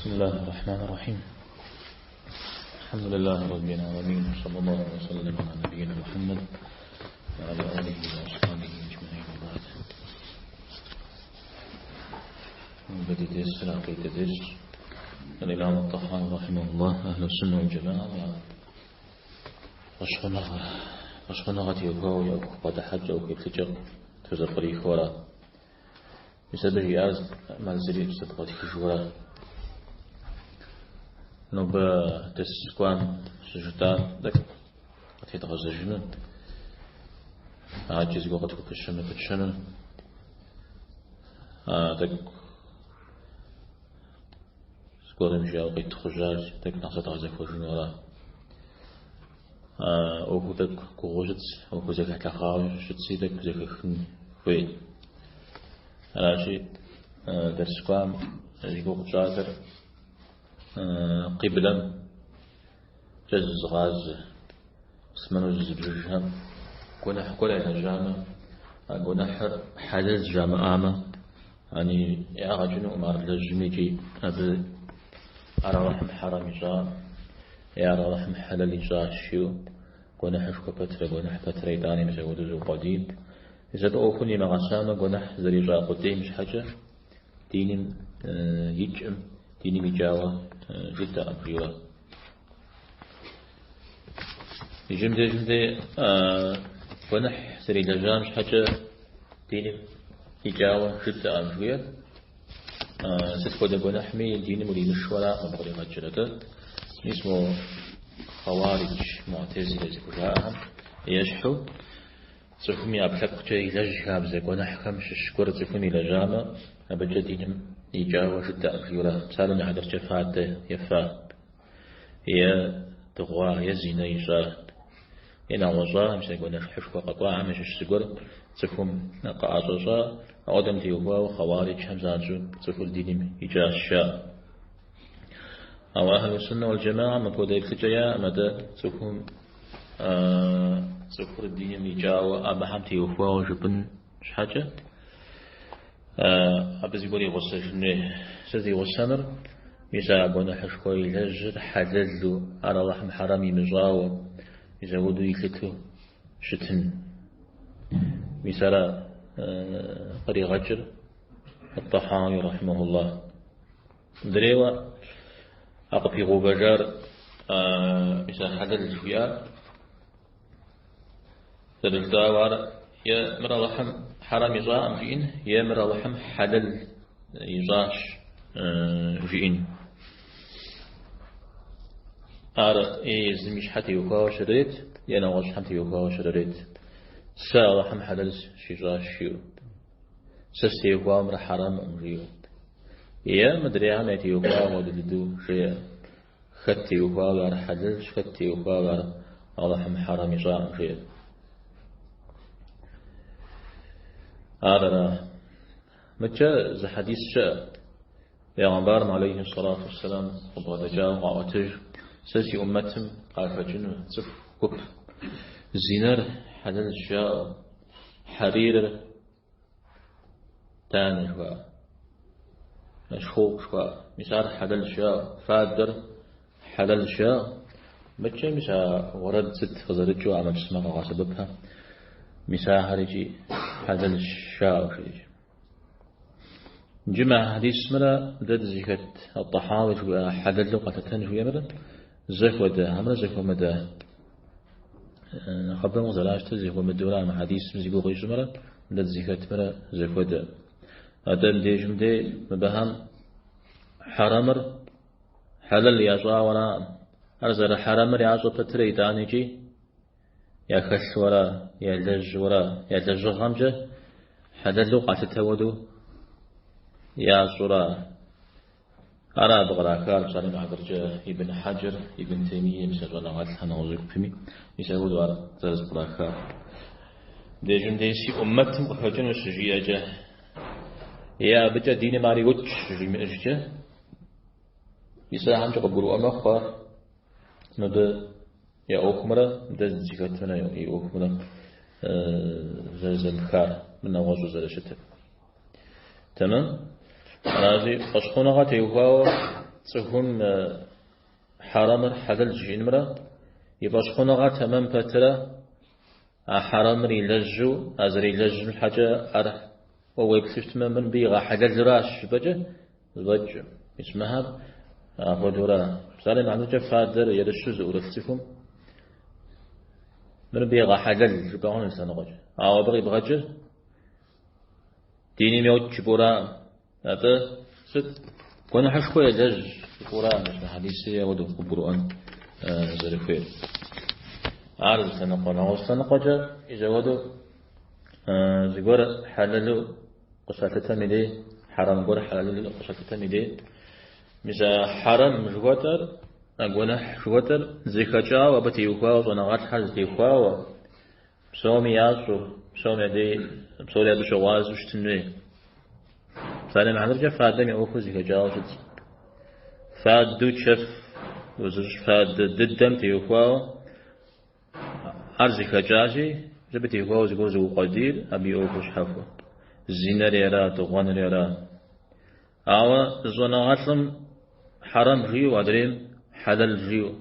بسم الله الرحمن الرحيم. الحمد لله رب العالمين، صلى الله وسلم على نبينا محمد وعلى آله وأصحابه أجمعين، وبعد. بدي درس عقيدة درس الإمام الطحاوي رحمه الله أهل السنة والجماعة فشخنغة يهو يأكو حج أو كيف تزقري خورا بسبب ياز منزلي بسبب خجورا نوبة تسكوان سجدا دك تتغزجنا عاجز وقت كشنة كشنة دك سكورم جاو قيت خجاج دك نقصت غزك وجنورا أو دك كوجت أو كوزك تخاوي شتسي دك زك خن خوي راشي درسكوام يقول جادر قبلا جز غاز اسمنو جز بجهم جناح كل جامع جناح حلال جامع آمة يعني يا أمر لجميجي أبي أرى رحم حرام جا يا أرى رحم حلال جا شيو جناح شو بتر جناح بتر إداني مزود زو قديم إذا تأخذني مع سامة جناح زري جا قديم مش حاجة دين يجم دين مجاوة جدا أبريوة يجم ده يجم ده جناح زري جا مش حاجة دين يجاوة جدا أبريوة ست كده جناح مي دين مولي مشورة مبغري مجرد اسمه خوارج معتزلة زكراهم يشحو تفهمي أبلغ جاي لج خابز جناح خمس شكر تفهمي لجامة أبجدين يجاوة جدا أبريوة سالم عدر جفات يفا يا تغوا يا زينة يجا إن وجا مش جناح حشوة قطاع مش شكر تفهم قاعدة عدم تيوبا وخوارج همزانجو تفول دينهم يجاشا أو أهل السنة والجماعة ما كود يكتجيا مدى تفهم تفول الدين يجاو أبهم تيوبا وجبن شحاجة أبز يقول يغسل شنو سيدي غسنر ميزا بنا حشكوي لجر حلل على رحم حرامي مجاو إذا ودو يكتو شتن مثلا قري غجر الطحاوي رحمه الله دريوة أقفي غوبجار مثلا حدد الشوية تدلتاوار يا مرا لحم حرام يزا جئين يا مرا لحم حلل يزاش جئين أرى إيه زميش حتى يوكا شريت يا نواش حتى يوكا شريت سا لحم حلال شجاع شيو سستي وامر حرام أمريو يا مدري عم يتيوكا وددو شيء خدتي وقال حلال خدتي وقال لحم حرام جاء شيء هذا متى ذا حديث شاء يا عليه الصلاة والسلام وبعد جاء وعتج سسي أمتهم قال فجنو تف كب زينر حلال الشاء حرير تاني شوا مشخوق شوا مثال حلال الشاء فادر حلال الشاء متى مسا ورد ست خزرت شو عم تسمع غاسبها مسا هرجي حلال الشاء شيء جمع حديث مرة دد زكت الطحاوي شو حلال لقطة تاني شو يمرة زك وده همرة زك ومده خبر مزلاش تزيخ ومدورا مع حديث مزيقو غيش مرة دد زكاة مرة زك وده هذا ديجم دي مبهم حرامر حلال يا جوا أرزر حرامر يا جوا بتري دانيجي يا خش ورا يا لج ورا يا لج غمجة حلال لقعة تودو يا صورة أرى بغراكار سالم عبرجة ابن حجر ابن تيمية مثل غلط أنا وزيك فيمي يسألوا دوار زرز بغراكار ديجم ديسي أمتهم قفجن السجية يا بجا دين ماري وش جيم أججة يسأل هم تقبلوا أما خار مب يا أخمرة دز زكاتنا يا أخمرة زرز الخار من نواجو زرشته تمام راجي قشخونغا تيوهاو цӏыхум хьэрэмыр хьэлэл жиӏэнымрэ и фӏэщхъуныгъэр тэмэм пэтрэ а хьэрэмыр илэжьу, а зэрилэжьым щхьэкӏэ ар уэ уеплъу щытмэ, мыр мыбы игъэхьэлэлуращ жыпӏэкӏэ зэфӏэкӏ. Мис мыхэр апхуэдэура. Псалъэм и хьэтыркӏэ фадэр ерыщу зыӏурылъ цӏыхум мыр мыбы егъэхьэлэл жыпӏэ хъуну зы лъэныкъуэкӏэ. Ауэ абы къибгъэкӏыр диным йокӏ жыпӏэураӏым. Атӏэ сыт гуэныхьышхуэ елэжь жыпӏэура мис мы хьэдисри апхуэдэу къыбгурыӏуэн зэрыхуейр. Ар зы лъэныкъуэ. Нэгъуэщӏ лъэныкъуэкӏэ мис апхуэдэу зыгуэр хьэлэлу къыщалъытэм и дей, хьэрэм гуэр хьэлэлу къыщалъытэм и дей, мис а хьэрэм жыхуэтӏэр, а гуэныхь жыхуэтӏэр зэхэкӏауэ, абы теухуауэ щӏэныгъэлӏхэр зытехуауэ, Псоми ящӏэу, псом я дей, псори абы щыгъуазэу щытын хуей. Псалъэм и хьэтыркӏэ фадэм и ӏуэхур зэхэкӏауэ щытщ. Фадэу чэф узыщӏ фадэ дыдэм теухуауэ ар зэхэкӏащи, абы теухуауэ зыгуэр зыукъуэдийр абы и ӏуэхур щхьэхуэ. Зинэри ара, дыгъуэнри ара. Ауэ зы щӏэныгъэлӏым хьэрэм жиӏэу, адрейм хьэлэл жиӏэу.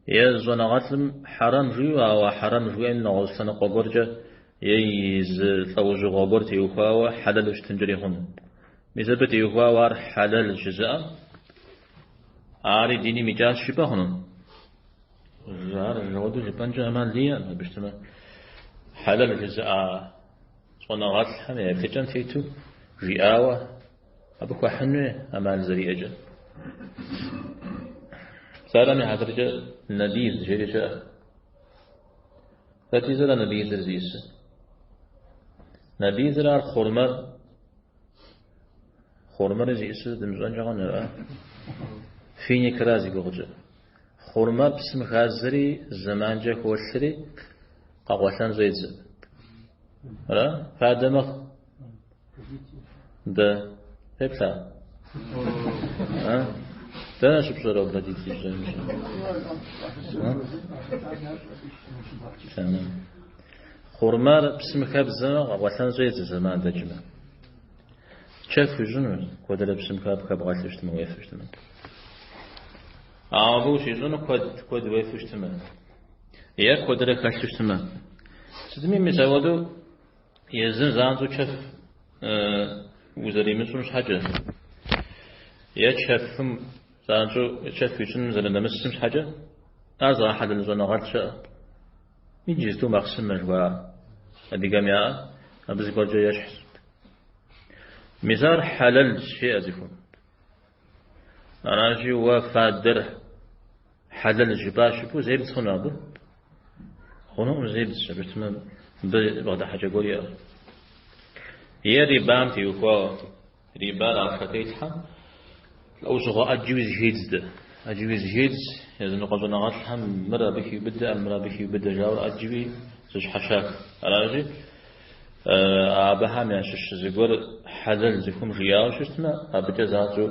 Е зы щӏэныгъэлӏым хьэрэм жиӏэу, ауэ хьэрэм жиӏэм нэгъуэщӏ лъэныкъуэ гуэркӏэ е и зы лӏэужьыгъуэ гуэр теухуауэ хьэлэлу щытынкӏэри хъуну. Мис абы теухуауэ ар хьэлэл жызыӏэм, ари диным икӏащ жыпӏэ хъуну? Ар апхуэдэу жыпӏэнкӏэ ӏэмал иӏэкъым, абы щытмэ хьэлэл жызыӏа щӏэныгъэлӏхэм я еплъыкӏэм тету жиӏауэ абы хуэхьын хуей ӏэмал зэриӏэкӏэ. Псалъэм и хьэтыркӏэ набиз жери щыӏэ. Хэт ищӏэрэ набизыр зиӏысыр? Набизыр ар хъурмэр, хъурмэри зиӏысыр дымыщӏэнкӏэ хъуну, а? Финикра зи гугъу тщӏыр. Хъурмэр псым хадзэри, зэманкӏэ холъри, къэкъуэлъэн щӏедзэ. Ара? Фадэ мэхъу. Дэ феплъа? А? Дэнэ щыпщӏэрэ убладить ищӏэм? Хъурмэр псым хэбдзэмэ, къэкъуэлъэн щӏедзэ зэман дэкӏмэ. Чэф уищӏыну, куэдрэ псым хэбгъэлъу щытмэ, уефэу щытмэ. Ауэ абы ущищӏыну куэд, куэд уефэу щытмэ. Е куэдрэ хэлъу щытмэ. Сытми мис апхуэдэу езым занщӏэу чэф узэримыщӏым щхьэкӏэ, е чэфым занщӏэу чэф уищӏыным зэрынэмысым щхьэкӏэ, ар зыгъэхьэлэл щӏэныгъэлӏ щыӏэ. Иджысту махъсымэ жыхуаӏэр адыгэм яӏэ, абы зыгуэркӏэ ещхьщ. Мис ар хьэлэлщ, жеӏэ цӏыхум. Аращи, уэ фадэр хьэлэл жыпӏащ жыпӏэу зебдз хъуну абы? Хъунукъым зебдз, абы щытмэ, мыбы бгъэдыхьэкӏэ гуэр иӏэ. Е рибам теухуауэ, рибар ахъшэ телъхьэм лӏэужьыгъуэ ӏэджэуи зыхедз дэ. ӏэджэуи зыхедз, языныкъуэ щӏэныгъэлӏхэм мыр абы хиубыдэ, мыр абы хиубыдэ жауэ ӏэджэуи зыщхьэщах. Аращи, Абыхэм ящыщ зыгуэр хьэлэл цӏыхум жиӏауэ щытмэ, абыкӏэ занщӏэу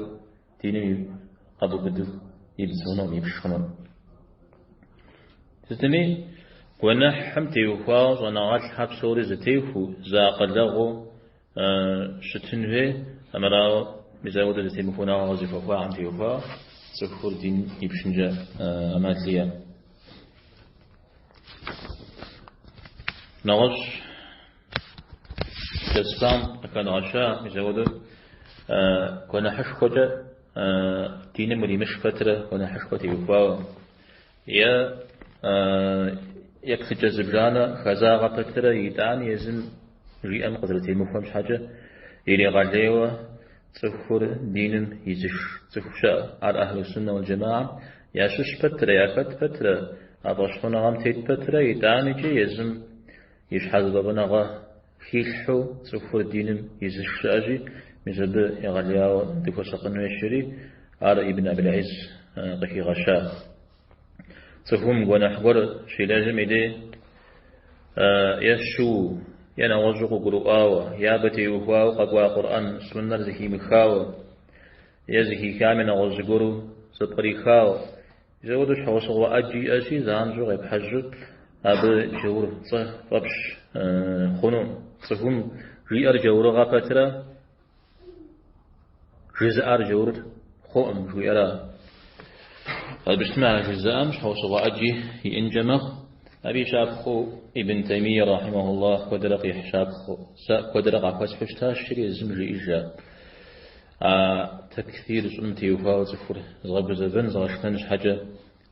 диным къэбубыду ибдз хъунукъым, ипш хъунукъым. Сытми, гуэныхьым теухуауэ щӏэныгъэлӏхэр псори зэтехуэу, зэакъылэгъуу щытын хуей, армырауэ мис апхуэдэ зэтемыхуэныгъэ къызыхэхуахэм теухуауэ цӏыхур дин ипшынкӏэ ӏэмал иӏэкъым. Нэгъуэщӏ дэрс кӏуам къыхэдгъэща, мис апхуэдэу гуэныхьышхуэкӏэ диным уримыш пэтрэ гуэныхьышхуэ теухуауэ е еплъыкӏэ зыбжанэ хэзагъэ пэтрэ итӏани езым жиӏэм къызэрытемыхуэм щхьэкӏэ иригъэлейуэ цӏыхур диным изыш цӏыху щыӏэ. Ар Ахьлу Суннэ уал Джэмаам ящыщ пэтрэ, яхэт пэтрэ, а фӏэщхъуныгъэм тет пэтрэ, итӏаникӏи езым и щхьэзыфӏэфӏыныгъэ хилъхьэу цӏыхур диным изыш щыӏэщи, мис абы егъэлеяуэ дыхуэсакъын хуейщ жери, ар Ибн Абил Изз къыхигъэща. Цӏыхум гуэныхь гуэр щилэжьым и дей е щыу, е нэгъуэщӏу къыгурыӏуауэ, е абы теухуауэ къэкӏуа Къурӏэн суннэр зэхимыхауэ, е зэхихами нэгъуэщӏ зыгуэру зэпкърихауэ. Мис апхуэдэу щхьэусыгъуэ ӏэджи иӏэщи, занщӏэу къепхьэжьу абы джаур цӏэ фӏэпщ хъуну. Цӏыхум жиӏэр джаурыгъэ пэтрэ жызыӏэр джаур хъуӏым жиӏэра. Абы щытмэ ар жызыӏэм щхьэусыгъуэ ӏэджи иӏэнкӏэ мэхъу. Абы и щапхъэу Ибн Таймие рахьимэхуллах куэдрэ къихь щапхъэу, сэ куэдрэ къахуэсхьу щытащ, жери езым жиӏэжа. А тэкфир щӏыным теухуауэ цӏыхур згъэгузэвэн, згъэшынэн щхьэкӏэ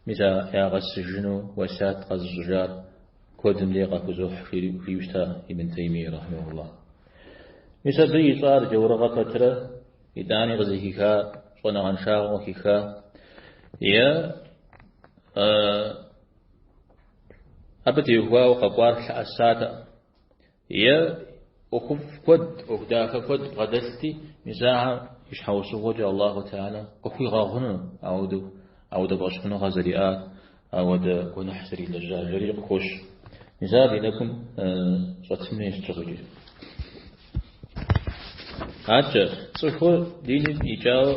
мис а ягъэсыжыну уэсят къэзыщӏыжар куэдым дей къахузохь, жиӏэу щыта Ибн Таймие рахьимэхуллах. Мис абы ищӏар джаурыгъэ пэтрэ итӏани къызыхиха, щӏэныгъэншагъэу къыхиха е абы теухуауэ къэкӏуар лъэӏэсатэкъым. Е ӏуэхуфӏ куэд, ӏуэху дахэ куэд бгъэдэлъти, мис ахэр и щхьэусыгъуэкӏэ Аллаху Теала къыхуигъэгъуну ауэдэу, ауэдэ фӏэщхъуныгъэ зэриӏар, ауэдэ гуэныхь зэрилэжьар жери къыхощ. Мис ар ди нэгум щӏэтын хуейщ щыгъуэкӏи. Адэкӏэ, цӏыхур диным икӏауэ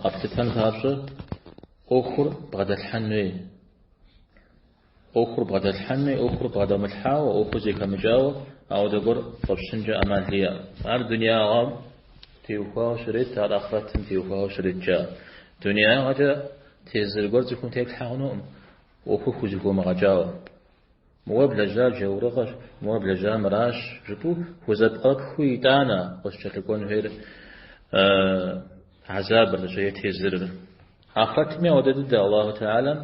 къэплъытэн папщӏэ ӏуэхур бгъэдэлъхьэн хуей. ӏуэхур бгъэдэлъхьэн хуей, ӏуэхур бгъэдэмылъхьауэ, ӏуэхур зэхэмыкӏауэ, ауэдэ гуэр фӏэпщынкӏэ ӏэмал иӏэкъым. Ар дунеягъэм теухуауэ щрет, ар ахърэтым теухуауэ щрет жаӏэ. Дунеягъэкӏэ тезыр гуэр цӏыхум теплъхьэ хъунукъым, ӏуэхур хузэхомыгъэкӏауэ. Моуэ блэжьар джаурыгъэщ, моуэ блэжьар мыращ, жыпӏэу хузэпкърыпхыу итӏанэ къыщыкӏэлъыкӏуэн хуейр хьэзабыр, е тезырыр. Ахърэтми ауэдэ дыдэ Аллаху Теалэм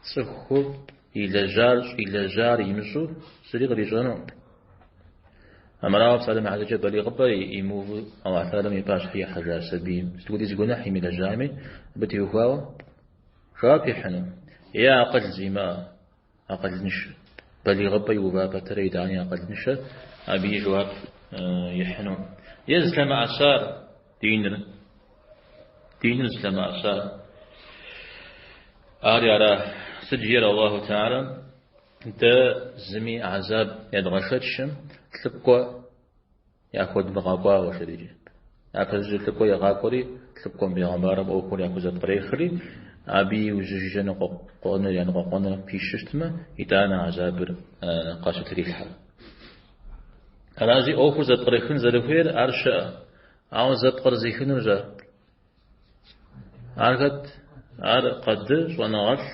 цӏыхур илэжьар щӏилэжьар имыщӏу зыри кърищӏэнукъым. Амырауэ псалъэм и хьэтыркӏэ балигъыпӏэ имыувэу Аллаху Теалэм и пащхьэ ихьэжа сабийм сыт хуэдиз гуэныхь имылэжьами, абы теухуауэ жэуап ихьыну. Е акъыл зимыӏэ, акъылыншэ, балигъыпӏэ иува пэтрэ итӏани акъылыншэ, абы и жэуап ихьыну. Е зылъэмыӏэсар диныр, диныр зылъэмыӏэсар. Ари ара, сыт жиӏэр Аллаху Теалэм, дэ зыми гӏэзаб едгъэшэчым, лӏыкӏуэ яхуэдмыгъэкӏуауэ жери. Япэщӏыкӏэ лӏыкӏуэ егъакӏуэри, лӏыкӏуэм бегъымбарым ӏуэхур яхузэпкърехри, абы иужьыжкӏэ ныкъуэкъуэныр я ныкъуэкъуэныр пищу щытмэ, итӏанэ гӏэзабыр къащытрилъхьэр. Аращи, ӏуэхур зэпкърыхын зэрыхуейр ар щыӏэ, ауэ зэпкърызыхынур щэ? Ар хэт? Ар къады щӏэныгъэлӏ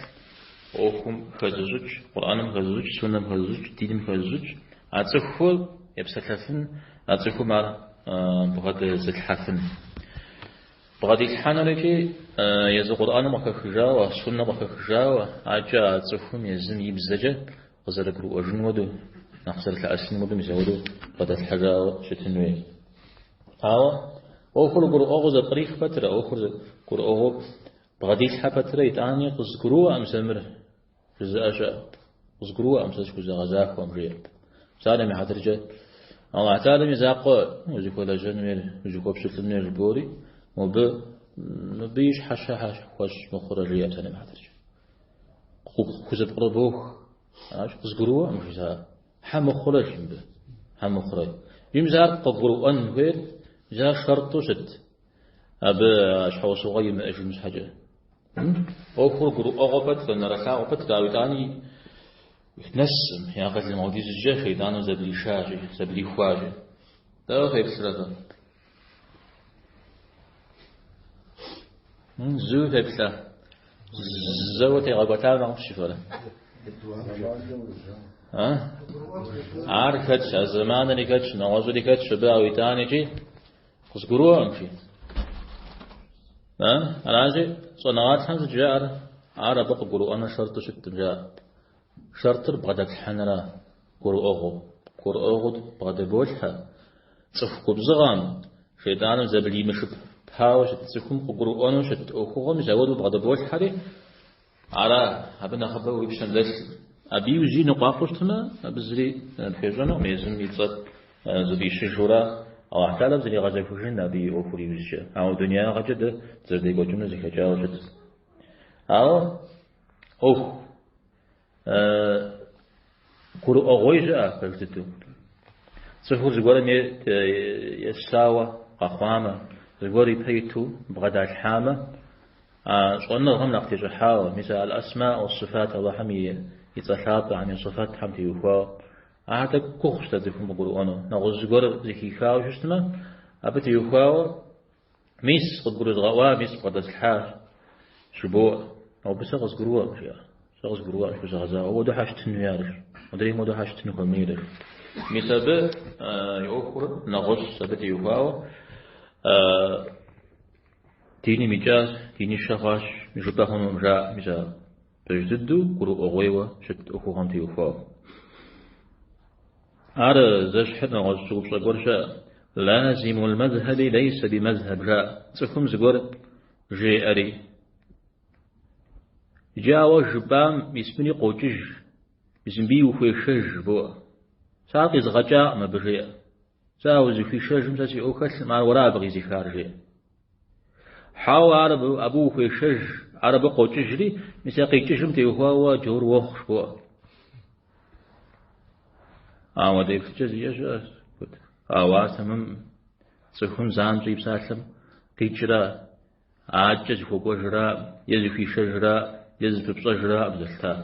ӏуэхум хэзыщӏыкӏ, Къурӏэным хэзыщӏыкӏ, суннэм хэзыщӏыкӏ, диным хэзыщӏыкӏ. А цӏыхур епсэлъэфын, а цӏыхум ар бгъэдэзылъхьэфын. Бгъэдилъхьэнур икӏи езы Къурӏэным къыхэхыжауэ, суннэм къыхэхыжауэ, акӏэ а цӏыхум езым и бзэкӏэ къызэрыгурыӏуэжын хуэдэу, нэхъ зэрылъэӏэсын хуэдэу, мис апхуэдэу бгъэдэлъхьэжауэ щытын хуей. Ауэ ӏуэхур гурыӏуэгъуэу зэпкърих пэтрэ, ӏуэхур гурыӏуэгъуэу бгъэдилъхьэ пэтрэ, итӏани къызгурыӏуэкъым сэ мыр жызыӏэ щыӏэ. Къызгурыӏуэкъым сэ схузэгъэзахуэкъым, жиӏэ. Псалъэм и хьэтыркӏэ, Аллахь Тэхьэлам и закъуэ узыхуэлэжьэн хуейр, узыхуэпщылӏын хуейр жыбори, мобы мыбы и щхьэщэ хуэщӏ мыхъурэ, жиӏэ псалъэм и хьэтыркӏэ. Хузэпкърыбох. Аращ, къызгурыӏуэкъым, жызыӏэ. Хьэ мыхъурэ, жи мыбы. Хьэ мыхъурэ. Мис ар къыбгурыӏуэн хуейр, мис ар шэртӏу щыт. Абы щхьэусыгъуэ имыӏэжын щхьэкӏэ. ӏуэхур гурыӏуэгъуэ пэтрэ, нэрылъагъу пэтрэ, ауэ итӏани нэсым, и акъылым апхуэдизкӏэ шейтӏаным зэблишащи, зэблихуащи. Дауэ феплърэ фэ? Зыуи феплъа? Зэуэ тегъэкӏуэта нэхъыфӏщ фэрэ. Ар хэтщ, а зэманри хэтщ, нэгъуэщӏри хэтщ, абы ауэ итӏани икӏи къызгурыӏуэкъым жи. Аращи, щӏэныгъэлӏхэм сыт жаӏэр? Ар абы къыгурыӏуэну шэртӏу щыткъым жаӏэр. Шэртӏыр бгъэдэплъхьэнра гурыӏуэгъуэу? Гурыӏуэгъуэу бгъэдыболъхьэ. Цӏыху губзыгъэм, шейтӏаным зэблимышыпауэ щыт цӏыхум къыгурыӏуэну щыт ӏуэхугъуэм мис ауэдэу бгъэдыболъхьэри, ара абы нэхъыбэ уи пщэм дэлъ. Абы иужьи ныкъуакъуэу щытмэ, абы зыри пхуещӏэнукъым, езым и цӏэр зыфӏищыжурэ Аллахь Тэхьэлам зэригъэзэхуэжын абы и ӏуэхур иужькӏэ. Ауэ дунеягъэкӏэ дэ дызэрыдекӏуэкӏыну зэхэкӏауэ щыт. Ауэ ӏуэху гурыӏуэгъуей щыӏэ пэж дыдэу. Цӏыхур зыгуэрым есауэ къэхъуамэ, зыгуэр ипэ иту бгъэдалъхьамэ, а щӏэныгъэм нэхъ тещӏыхьауэ, мис а аль-асма уас-сифат Аллахьым и цӏэ лъапӏэхэм, и сыфатхэм теухуауэ, ахэр тӏэкӏу гугъущ дэ цӏыхум къыгурыӏуэну. Нэгъуэщӏ зыгуэр зэхихауэ щытмэ, абы теухуауэ. Мис къыбгурызгъэӏуа, мис бгъэдэслъхьащ, жыбоӏэ. Абы сэ къызгурыӏуэкъым, жиӏэ. Сэ къызгурыӏуэкъым, схузэгъэзахуэ. Ауэдэу щхьэ щытын хуей ар? Мыдрейм хуэдэу щхьэ щытын хуэмейр? Мис абы и ӏуэхур нэгъуэщӏщ, абы теухуауэ диным икӏащ, диныншэ хъуащ, жыпӏэ хъунукъым, жаӏэ. Мис а пэж дыдэу гурыӏуэгъуейуэ щыт ӏуэхугъуэм теухуауэ. Ар зэщхьыр нэгъуэщӏ упщӏэ гуэр щыӏэ. Лазимул мэзхэби лейсэ би мэзхэб жаӏэ. Цӏыхум зыгуэр жеӏэри. Иджы ауэ жыпӏам мис мыри къокӏыж, мис мыбыи ухуешэж жыбоӏэ. Сэ ар къизгъэкӏакъым абы жеӏэ. Сэ а узыхуишэжым сэ си ӏуэху хэлъым, ар уэра абы къизыхар жеӏэ. Хьэуэ, ар абы ухуешэж, ар абы къокӏыжри, мис а къикӏыжым теухуауэ джаур уохъу жыбоӏэ. Ауэдэ еплъыкӏэ зиӏэ щыӏэщ. Ауэ ар тэмэмкъым. Цӏыхум занщӏэу и псалъэм къикӏра, адэкӏэ зыхуэкӏуэжра, е зыхуишэжра, е зыпыпщӏэжра абы зэлъытар.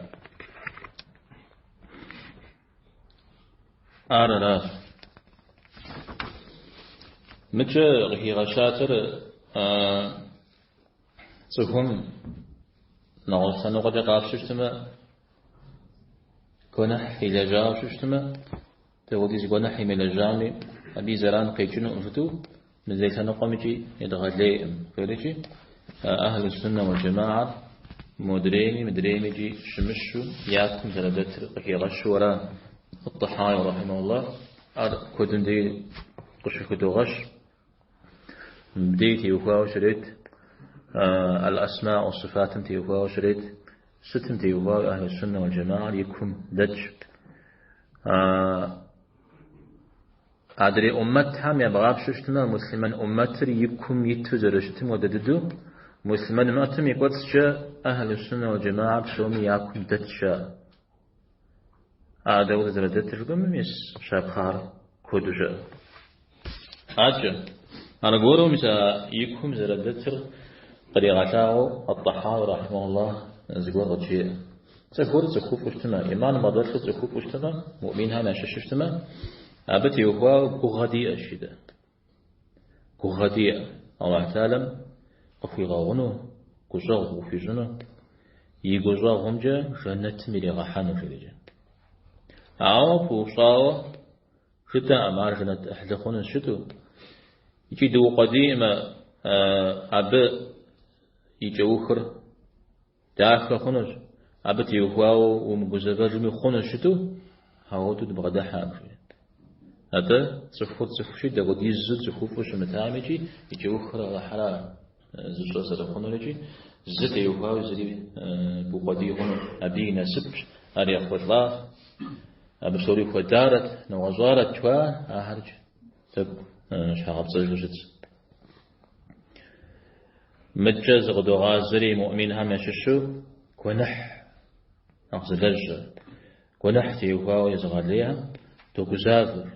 Ар аращ. Мыкӏэ къыхигъэщатэр цӏыхум нэгъуэщӏ лъэныкъуэкӏэ къапщу щытмэ, гуэныхь илэжьауэ щытмэ, дапхуэдиз гуэныхь имылэжьами, абы и зэран къикӏынукъым жытӏэу, мыдрей лъэныкъуэм икӏи едгъэлейкъым. Жеӏэрикӏи, Ахьлу суннэ уал джэмаӏэр модрейми мыдрейми икӏи щымыщу я кум зэрыдэтыр къыхигъэщу ара Ат-Тӏыхьауи рахьимэхуллах, ар куэдым дей къыщыхыдогъэщ. Мыбдей теухуауэ щрет, аль-асма уас-сифатым теухуауэ щрет, сытым теухуауэ Ахьлу суннэ уал джэмаӏэр и кум дэтщ. Адрей ӏуммэтхэм ебгъапщэу щытмэ, муслъымэн ӏуммэтыр и кум иту зэрыщытым хуэдэ дыдэу, муслъымэн ӏуммэтым и кӏуэцӏкӏэ Ахьлу суннэ уал джэмаӏэр псоми я кум дэтщ жаӏэ. Ар дауэ зэрыдэтыр жыпӏэмэ, мис щапхъэхэр куэду щыӏэ. Адэкӏэ, аргуэру мис а и кум зэрыдэтыр къригъэлъагъуэу Ат-Тӏыхьауи рахьимэхуллах зыгуэр къыджеӏэ. Цӏыхур цӏыхуфӏу щытмэ, иман бгъэдэлъу цӏыхуфӏу щытмэ, муӏминхэм ящыщу щытмэ, абы теухуауэ гугъэ диӏэщ, жиӏэ. Гугъэ диӏэ Аллахь Тэхьэлам къыхуигъэгъуну, гущӏэгъу къыхуищӏыну, и гущӏэгъумкӏэ жэнэтым иригъэхьэну, жиӏэкӏэ. Ауэ пыупщӏауэ жытӏэкъым ар жэнэт ӏыхьлы хъунущ жытӏэу, икӏи дыукъуэдиймэ, абы и кӏэухыр дахэ хъунущ, абы теухуауэ умыгузэвэжми хъунущ жытӏэу, ауэдэу дыбгъэдыхьэкъым, жиӏэ. Атӏэ цӏыхур цӏыхущи, дапхуэдизу цӏыхуфӏу щымытами икӏи и кӏэухыр Алыхьра зыщӏэ зэрыхъунур икӏи зы теухуауэ зыри букъуэдий хъуну. Абы и насыпщ, ар ехъулӏа, абы псори хуэдарэт, нэгъуэщӏарэт жыхуаӏэ, ахэр тӏэкӏу щхьэгъэпцӏэжу щытщ. Мыдкӏэ зыкъыдогъазэри муӏминхэм ящыщу гуэныхь нэхъ зылэжьыр. Гуэныхь теухуауэ езыгъэлейхэм догузавэр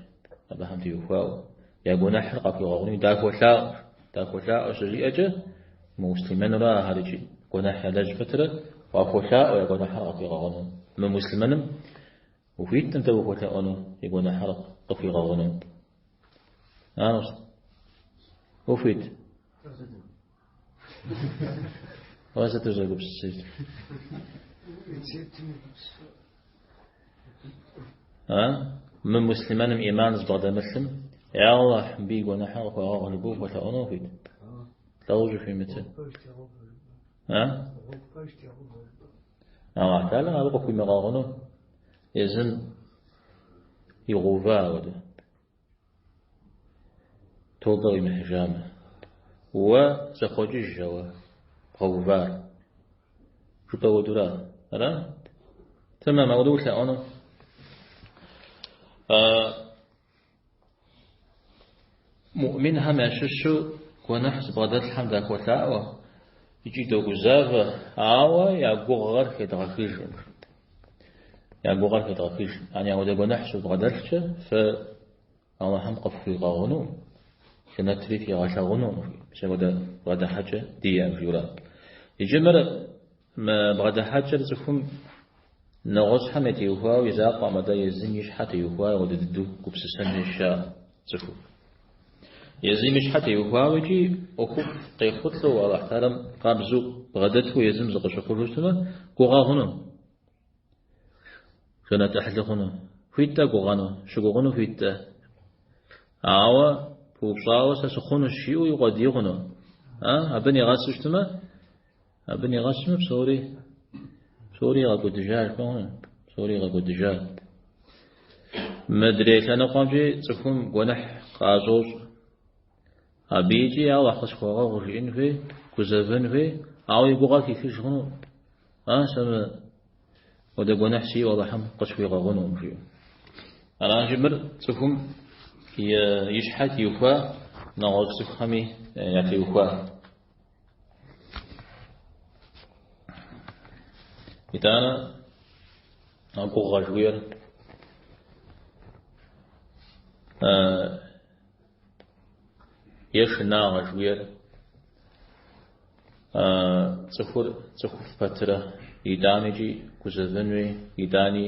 абыхэм теухуауэ. Я гуэныхьыр къахуигъэгъуну дахуолъаӏуэ. Дахуолъаӏуэ щыжиӏэкӏэ, муслъымэнура ахэр икӏи гуэныхь ялэжь пэтрэ уахуолъаӏуэ я гуэныхьыр къахуигъэгъуну. Мымуслъымэным ухуиткъым тӏэ ухуэлъэӏуэну и гуэныхьыр къыхуигъэгъуну. Аращ. Ухуит. Уэ сыт узэгупсысыр? А? Мымуслъымэным иман зыбгъэдэмылъым, я Аллахь, мыбы и гуэныхьыр къыхуэгъэгъу жыпӏэу ухуэлъэӏуэну ухуит? Лӏэужь ухуимытыр. А? Аллахь Тэхьэлам абы къыхуимыгъэгъуну езым игъэува ауэдэ. Тобэ къимыхьыжамэ. Уэ зэхъуэкӏыж ауэ бгъэувар. Жыпӏэ хуэдэура? Ара? Тэмэм, ауэдэу улъэӏуэну. Муӏминхэм ящыщу гуэныхь зыбгъэдэлъхэм дахуолъаӏуэ икӏи догузавэ, ауэ я гугъэр хедгъэхыжкъым. Я гугъэр хедгъэхыж. Ани ауэдэ гуэныхь щывбгъэдэлъкӏэ фэ Алыхьым къыфхуигъэгъуну, жэнэтри фигъэлъэгъуну, мис апхуэдэ бгъэдыхьэкӏэ диӏэм, жиӏэурэ. Иджы мыр мы бгъэдыхьэкӏэр цӏыхум нэгъуэщӏхэм ятеухуауэ и закъуэкъым, атӏэ езым и щхьэ теухуауэ апхуэдэ дыдэу гупсысэн хуейщ цӏыхур. Езым и щхьэ теухуауэ икӏи ӏуэхуфӏ къехъулӏэу Алыхь Тэхьэлам къабзэу бгъэдэту езым зыкъыщыхъужу щытмэ, гугъэ хъуну. Жэнэт ӏыхьлы хъуну. Хуит-тӏэ гугъэну, щыгугъыну хуит-тӏэ. Ауэ пыупщӏауэ сэ сыхъунущ жиӏэу иукъуэдий хъуну. А, абы нигъэсу щытмэ, абы нигъэсмэ псори, псори игъэкӏуэдыжа жыпӏэ хъуну, псори игъэкӏуэдыжа. Мыдрей лъэныкъуэмкӏи цӏыхум гуэныхь къыӏэщӏощӏ. Абы икӏи Алыхь къысхуэгъэгъу жиӏэн хуей, гузэвэн хуей, ауэ и гугъэр хихыж хъуну. А, сэ мыуэдэ гуэныхь сиӏэу Алыхьым къысхуигъэгъунукъым, жиӏэу. Аращи, мыр цӏыхум и щхьэ теухуа, нэгъуэщӏ цӏыхухэми ятеухуа. Итӏанэ а гугъэ жыхуиӏэр е шынагъэ жыхуиӏэр цӏыхур цӏыхуфӏ пэтрэ итӏани икӏи гузэвэн хуей, итӏани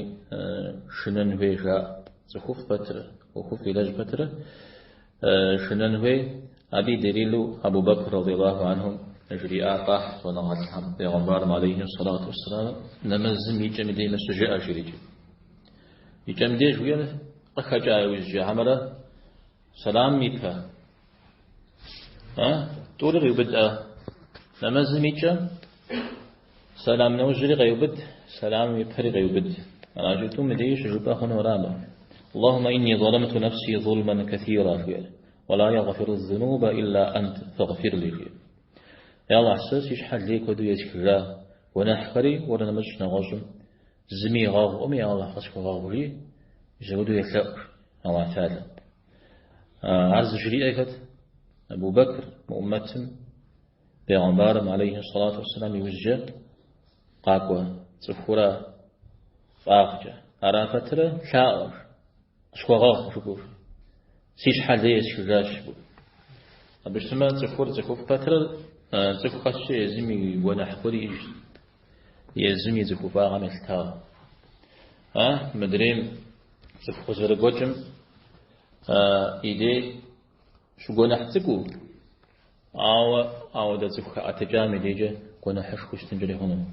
шынэн хуей жаӏэ. Цӏыхуфӏ пэтрэ, ӏуэхуфӏ илэжь пэтрэ шынэн хуей. Абы и делилу Абу Бэкр радиаллаху анхум жриӏа къахь щӏэныгъэлӏхэм Пейгъэмбарым алейхи сэлату уэсселам нэмэзым и кӏэм и дей мыр щыжыӏэ жиӏэрикӏи. И кӏэм деж жиӏэр къыхэкӏа иужькӏэ хьэмэрэ сэламым и пэ. А? Тӏури къиубыдӏэ. Нэмэзым и кӏэм сэлам нэужьри къеубыд, сэламым и пэри къеубыд. Аращи, тӏум и деи щыжыпӏэ хъуну ара абы? Аллахумма инни заламту нафси зулман катира, жиӏэр. Уа ла ягъфиру зунуба илля ант фагъфир ли, жиӏэр. Я Аллахь, сэ си щхьэ лей куэду есхыжа, гуэныхьхэри уэр нэмыщӏ нэгъуэщӏым зыми игъэгъукъыми, я Аллахь, къысхуэгъэгъу, жи, мис апхуэдэу елъэӏу, Аллахь Тэхьэлам. Ар зыжриӏэр хэт? Абу Бэкр, мы уммэтым, Пейгъэмбарым, алейхи сэлату уэсселам, иужькӏэ къакӏуэ цӏыхура фӏагъкӏэ. Ара пэтрэ лъаӏуэщ, къысхуэгъэгъу жыпӏэу. Си щхьэ лей есхыжащ жыпӏэу. Абы щытмэ, цӏыхур цӏыхуфӏ пэтрэ цӏыху къэскӏэ езым и гуэныхь гуэр иӏэжщ, езым и цӏыхуфӏагъэм елъытауэ. А, мыдрейм цӏыху къызэрыгуэкӏым и дей щыгуэныхь цӏыкӏуу, ауэ ауэдэ цӏыху хэӏэтыкӏам и дейкӏэ гуэныхьышхуэу щытынкӏэри хъуну.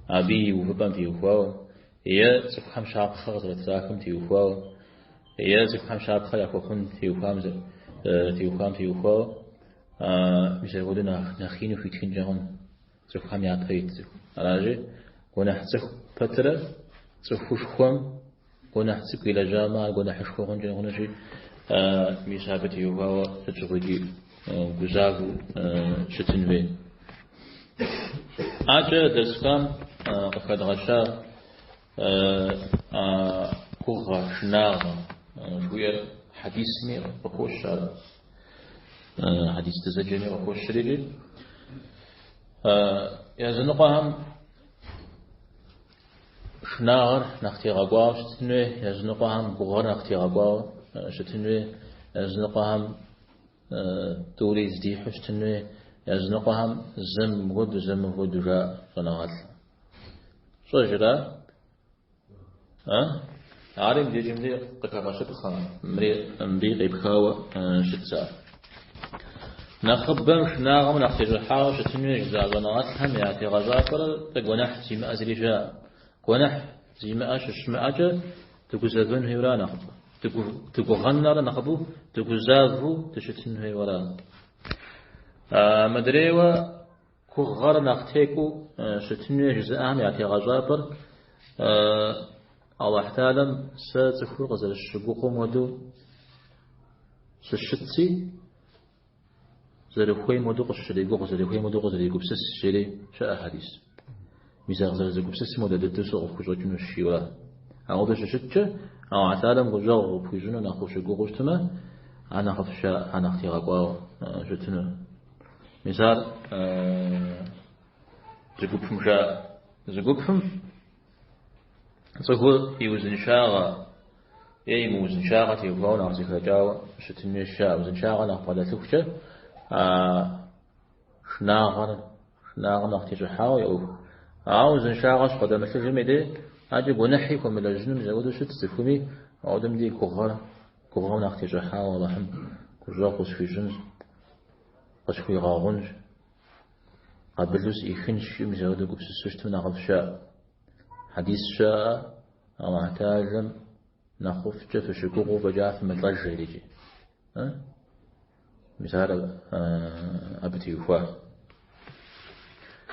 Абы и увыпӏэм теухуауэ, е цӏыхухэм щапхъэ къызэрытрахым теухуауэ, е цӏыхухэм щапхъэ яхуэхъун теухуам теухуауэ, мис апхуэдэу нэхъ ину хуитхынкӏэ хъуну цӏыхухэм япэ ит цӏыху. Аращи, гуэныхь цӏыху пэтрэ цӏыхушхуэм гуэныхь цӏыкӏу илэжьамэ, ар гуэныхьышхуэ хъункӏэ хъунущи, мис абы теухуауэ сыт щыгъуикӏи гузавэу щытын хуей. Акӏэ дэсхэм къыхэдгъэща гугъэ, шынагъэ жыхуиӏэр хьэдисми къыхощ ар. Хьэдис дызэджэми къыхощри икӏи. Языныкъуэхэм шынагъэр нэхъ тегъэкӏуауэ щытын хуей, языныкъуэхэм гугъэр нэхъ тегъэкӏуауэ щытын хуей, языныкъуэхэм тӏури здихьу щытын хуей, языныкъуэхэм зэм мыхуэдэу, зэм мыхуэдэу жаӏэ щӏэныгъэлӏ. Щӏэжра? А? Ари мыбдежым дей къыхэгъэщыпхъэ, мыбы къепхауэ щытщ ар. Нэхъыбэм шынагъэм нэхъ тещӏыхьауэ щытын хуей жызыӏэ щӏэныгъэлӏхэм я тегъэщӏапӏэр тӏэ гуэныхь зимыӏэ зыри щыӏэ. Гуэныхь зимыӏэ щыщымыӏэкӏэ дыгузэвэн хуейуэра нэхъыбэу. Дыгугъэн нэхърэ нэхъыбэу дыгузавэу дыщытын хуейуэра. Мыдрейуэ гугъэр нэхъ текӏуэу щытын хуей жызыӏэхэм я тегъэщӏапӏэр Аллахь Тэхьэлам сэ цӏыхур къызэрысщыгугъым хуэдэу сыщытси, зэрыхуейм хуэдэу къысщрегугъ, зэрыхуейм хуэдэу къызэрегупсыс, жери щыӏэ хьэдис. Мис а къызэрызэгупсысым хуэдэ дыдэу сэ къыпхущӏэкӏынущ, жиӏэурэ. Ауэдэу щыщыткӏэ, Аллахь Тэхьэлам гущӏэгъу къыпхуищӏыну нэхъ ущыгугъыу щытмэ, ар нэхъыфӏщ, ар нэхъ тегъэкӏуауэ щытыну. Мис ар зы гупым жаӏэ. Зы гупым цӏыхур и узыншагъэ е и мыузыншагъэ теухуауэ нэхъ зэхэкӏауэ щытын хуейщ жаӏэ. Узыншагъэ нэхъ бгъэдэлъыхукӏэ шынагъэр, шынагъэм нэхъ тещӏыхьауэ и ӏуэху. Ауэ узыншагъэ щыбгъэдэмылъыжым и дей, акӏэ гуэныхьи хуэмылэжьыным зэуэдэу щыт цӏыхуми, ауэдэм дей гугъэр, гугъэм нэхъ тещӏыхьауэ Алыхьым. гущӏэгъу къысхуищӏынщ, къысхуигъэгъунщ, къабылу сӏихынщ, жиӏэу мис апхуэдэу гупсысэу щытмэ нэхъыфӏ щыӏэ. Хьэдис щыӏэ, Аллахь Тэхьэлэм нэхъыфӏкӏэ фыщыгугъыу фӏэкӏа фымылӏэж жерикӏи. Мис ар абы теухуа.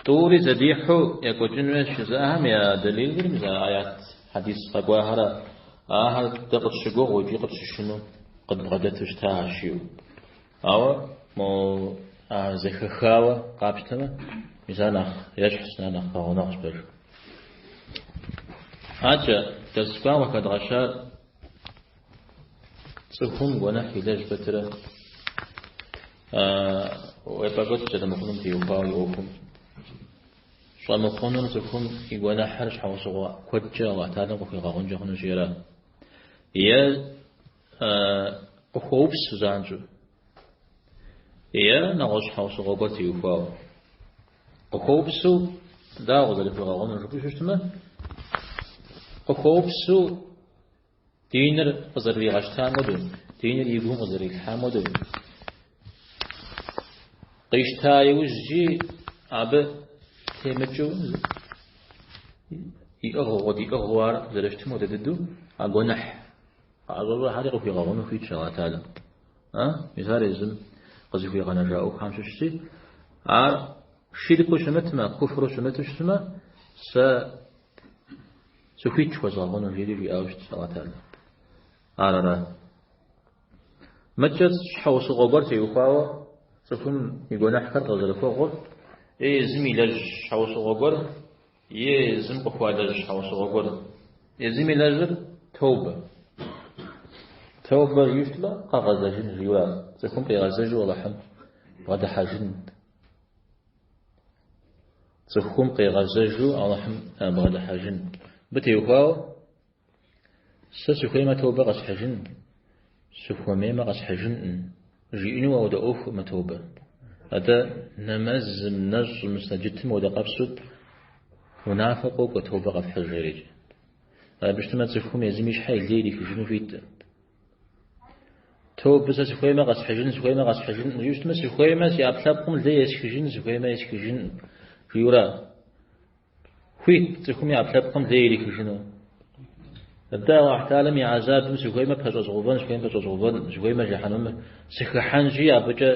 Тӏури зэдихьу екӏуэкӏын хуейщ жызыӏэхэм я дэлилыр мис а аят хьэдис къэкӏуахэрэ ахэр дэ къытщыгугъыу икӏи къытщышынэу къыдбгъэдэту щытащ жиӏэу. Ауэ мо а зэхэхауэ къапщтэмэ, мис ар нэхъ ещхьщ, ар нэхъ пэгъунэгъущ пэж. Адэкӏэ, дэрс кӏуам къыхэдгъэщар Цӏыхум гуэныхь илэжь пэтрэ уепӏэкӏуэкӏ зэрымыхъунум теухуауэ и ӏуэхум. Щӏэмыхъунур цӏыхум и гуэныхьыр щхьэусыгъуэ куэдкӏэ Аллахь Тэхьэлэм къыхуигъэгъункӏэ хъунущ ара. Е къыхуэупсу занщӏэу, е нэгъуэщӏ щхьэусыгъуэ гуэр теухуауэ. Къыхуэупсу дауэ къызэрыхуигъэгъунур жыпӏэу щытмэ, къыхуэупсу Диныр къызэрыригъэщтам хуэдэу, диныр и гум къызэрилъхьам хуэдэу. Къищта иужькӏи абы темыкӏыу иӏыгъыу, къыдиӏыгъыу ар зэрыщытым хуэдэ дыдэу а гуэныхь къыӏэщӏэщӏэхэри къыхуигъэгъуну хуитщ Аллахь Тэхьэлэм. Мис ар езым къызыхуигъэнэжа ӏуэхухэм щыщщи, ар ширку щымытмэ, куфру щымыту щытмэ, сэ Сыхуитщ хуэзгъэгъуну, жери жиӏауэ щытщ Аллахь Тэхьэлэм. Ар ара. Мыдкӏэ щхьэусыгъуэ гуэр теухуауэ цӏыхум и гуэныхьхэр къызэрыхуэгъур, е езым илэжь щхьэусыгъуэ гуэр, е езым къыхуалэжь щхьэусыгъуэ гуэр. Езым илэжьыр тобэ. Тобэ жиӏэу щытмэ, къэгъэзэжын жиӏэу цӏыхум къигъэзэжу Алыхьым бгъэдыхьэжын. Цӏыхум къигъэзэжу Алыхьым бгъэдыхьэжын. Абы теухуауэ сэ сыхуеймэ тобэ къэсхьыжын, сыхуэмеймэ къэсхьыжынкъым, жиӏэну ауэдэ ӏуэхукъым мы тобэ. Атӏэ нэмэзым, нэщӏым, сэджытым хуэдэ къабзэу унафэ къокӏуэ тобэ къэфхьыж жерикӏэ. Абы щытмэ цӏыхум езым и щхьэ и лей ирихыжыну хуиткъым. Тобэ сэ сыхуеймэ къэсхьыжын, сыхуеймэ къэсхьыжынкъым жиӏэу щытмэ, сыхуеймэ си ӏэпкълъэпкъым лей есхыжын, сыхуеймэ есхыжынкъым, жиӏэурэ. Хуит цӏыхум и ӏэпкълъэпкъым лей ирихыжыну. Атӏэ Аллахь Тэхьэлэм и гӏэзабым сыхуеймэ пэщӏэзгъэувэн, сыхуеймэ пэщӏэзгъэувэнкъым, сыхуеймэ жыхьэнэмэм сыхыхьэнщи, абыкӏэ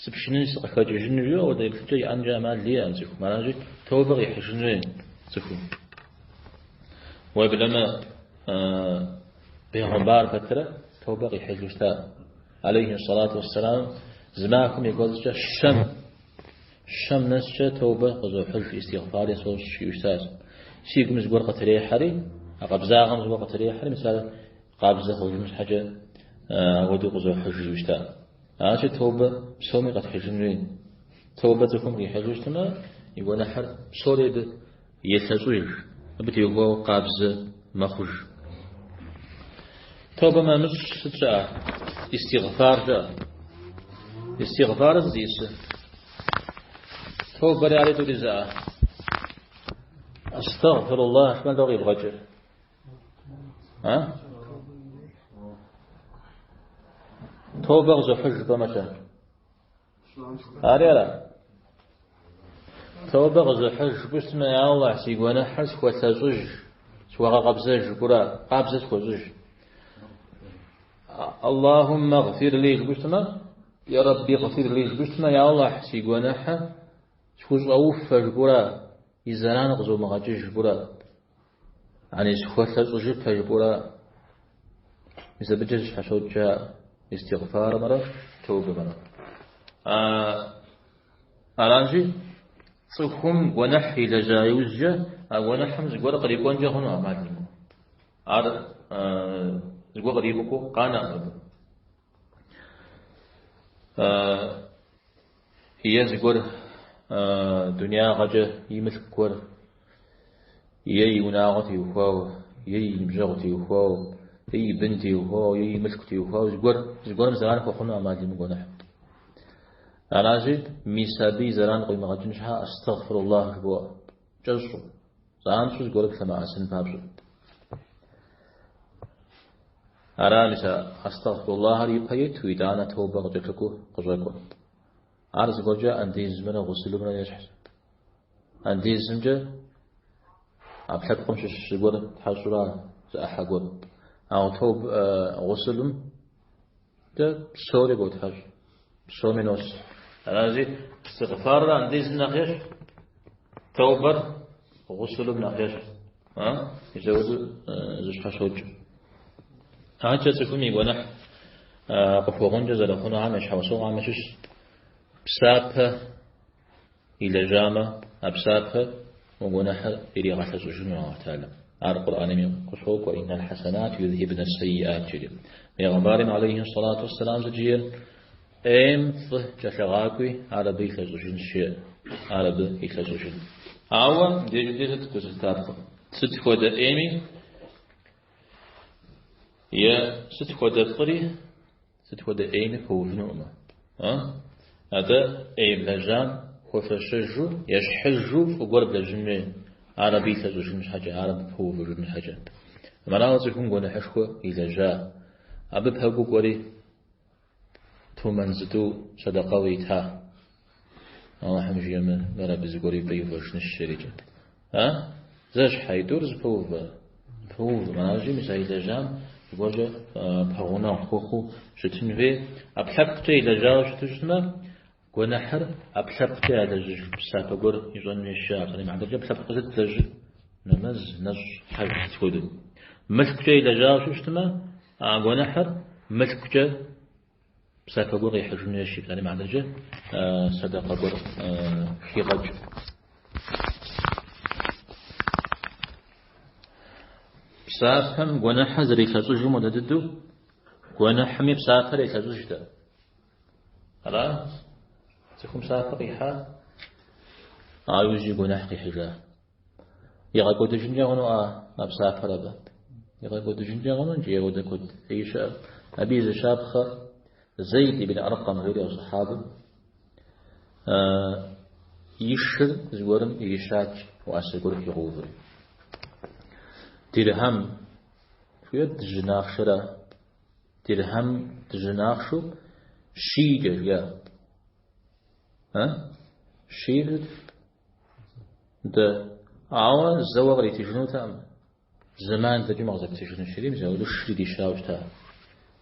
сыпшынын, сыкъыхэкӏыжын жиӏэу ауэдэ еплъыкӏэ иӏэнкӏэ ӏэмал иӏэкъым цӏыхум. Аращи, тобэ къихьыжын хуей цӏыхум. Уеблэмэ, бегъымбар пэтрэ тобэ къихьыжу щыта. Алейхи сэлату уэсселам зы махуэм и кӏуэцӏкӏэ щэм, щэм нэскӏэ тобэ къызохьыж, истигъфари сощӏ жиӏэу щытащ. Си гум зыгуэр къытрехьэри, а къабзагъэм зыгуэр къытрехьэри, мис ар къабзэ хъужын щхьэкӏэ ауэдэу къызохьыж жиӏэу щыта. Аращи тобэ псоми къэтхьыжын хуей. Тобэ цӏыхум къихьыжу щытмэ, и гуэныхьыр псори абы елъэщӏыж, абы теухуауэ къабзэ мэхъуж. Тобэм нэмыщӏ сыт щыӏэ? Истигъфар щыӏэ. Истигъфарыр сыт зиӏысыр? Тобэри ари тӏури зыӏэ. Астагъфируллах жыпӏэмэ дауэ къибгъэкӏыр? А? Тобэ къызохьыж жыпӏэмэ-щэ? Ари ара? Тобэ къызохьыж жыпӏэу щытмэ, я Аллахь, си гуэныхьыр схуэлъэщӏыж, схуэгъэкъэбзэж жыпӏэура, къабзэ схуэщӏыж. Аллахуммэ гъфир ли жыпӏэу щытмэ, я Рабби гъфир ли жыпӏэу щытмэ, я Аллахь, си гуэныхьыр схущӏэуфэ жыпӏэура, и зэран къызомыгъэкӏыж жыпӏэура. Ани схуэлъэщӏыжыпэ жыпӏэура, мис абыкӏэ зыщхьэщокӏ истигъфарымрэ тобэмрэ. Аращи, цӏыхум гуэныхь илэжьа иужькӏэ, а гуэныхьым зыгуэр кърикӏуэнкӏэ хъуну ӏэмал имыӏэу. Ар зыгуэр къримыкӏуэу къанэкъым абы. Е зыгуэр дунягъэкӏэ и мылъку гуэр, е и унагъуэ теухуауэ, е и ныбжьэгъу теухуауэ, е и бын теухуауэ, е и мылъку теухуауэ зыгуэр, зыгуэрым зэран хуэхъуну ӏэмал имыӏэу гуэныхь. Аращи, мис абы и зэран къуимыгъэкӏын щхьэ астагъфируллах жыбоӏэ, кӏэщӏу, занщӏэу зыгуэрым лъэмыӏэсын папщӏэ. Ара мис а астагъфируллахьыр ипэ иту, итӏанэ тобэ къыкӏэлъыкӏуэу къыщӏэкӏуэр. Ар зыгуэркӏэ андезымрэ гъусылымрэ ещхьщ. Андезымкӏэ ӏэпкълъэпкъым щыщ зыгуэр птхьэщӏура, зы ӏыхьэ гуэр. Ауэ тоб гъусылымкӏэ псори ботхьэщӏ, псоми нос. Арази, истигъфарыр андезым нэхъ ещхь, тобэр гъусылым нэхъ ещхь. Мис апхуэдэу зыщхьэщокӏ. Адэкӏэ цӏыхум и гуэныхь къыхуэгъункӏэ зэрыхъунухэм я щхьэусыгъуэхэм ящыщ псапэ илэжьамэ, а псапэ мо гуэныхьыр иригъэлъэщӏыжыну Алыхь Тэхьэлам. Ар Къурӏэнми къыщокӏуэ, Иннал хьэсэнат юзхибнэ сэйиат жери. Пейгъэмбарым алейхи сэлату уэсселам сыт жиӏэр? ӏейм фӏы кӏэлъыгъакӏуи, ар абы илъэщӏыжынщ, жеӏэ. Ар абы илъэщӏыжын. Ауэ мыбдежым деж сыт гу зылъытапхъэр? Сыт хуэдэ ӏейми е сыт хуэдэ фӏыри, сыт хуэдэ ӏейми пэувынукъым. Атӏэ ӏей блэжьам хуэфэщэжу, ещхьыжу фӏы гуэр блэжьын хуей, ар абы илъэщӏыжын щхьэкӏэ, ар абы пэувыжын щхьэкӏэ. Арауэ цӏыхум гуэныхьышхуэ илэжьа, абы пэкӏуэу кӏуэри тумэн зытӏу сэдэкъэуэ ита. Алыхьым жиӏэмэ, мыр абы зыгуэр и пӏэ иувэжынщ, жерикӏэ. А? Зэщхь а тӏур зэпэувэ? Пэувэ. Аращи, мис а илэжьам зыгуэркӏэ пэгъунэгъу хуэхъуу щытын хуей. ӏэпкълъэпкъкӏэ илэжьауэ щыту щытмэ, гуэныхьыр ӏэпкълъэпкъкӏэ ялэжьыж псапэ гуэр ищӏэн хуейщ. Псалъэм и хьэтыркӏэ ӏэпкълъэпкъкӏэ сыт длэжьыр? Нэмэз, нэщӏ, хьэж сыт хуэдэу. Мылъкукӏэ илэжьауэ щытмэ, а гуэныхьыр мылъкукӏэ псапэ гуэр къихьыжын хуейщ, псалъэм и хьэтыркӏэ сэдэкъэ гуэр хигъэкӏ. Псапэм гуэныхьыр зэрилъэщӏыжым хуэдэ дыдэу, гуэныхьми псапэр елъэщӏыждэ. Ара? Цӏыхум псапэ къихьа, а иужьи гуэныхь къихьыжа. Игъэкӏуэдыжынкӏэ хъуну а псапэр абы? Игъэкӏуэдыжынкӏэ хъуну икӏи апхуэдэ куэд ӏей щыӏэ. Абы и зы щапхъэ Зейд ибн Аркъэм жери а сахьабым и шыр зыгуэрым ирищат, уасэ гуэр хуигъэуври. Дирхьэм жиӏэр дыжьын ахъшэра? Дирхьэм дыжьын ахъшэу щийкӏэ жиӏа. А? Щийр Дэ, ауэ зэуэ къритыжынутэкъым. Зэман дэкӏмэ къызэптыжынущ жери, мис апхуэдэу шыр ирищауэ щыта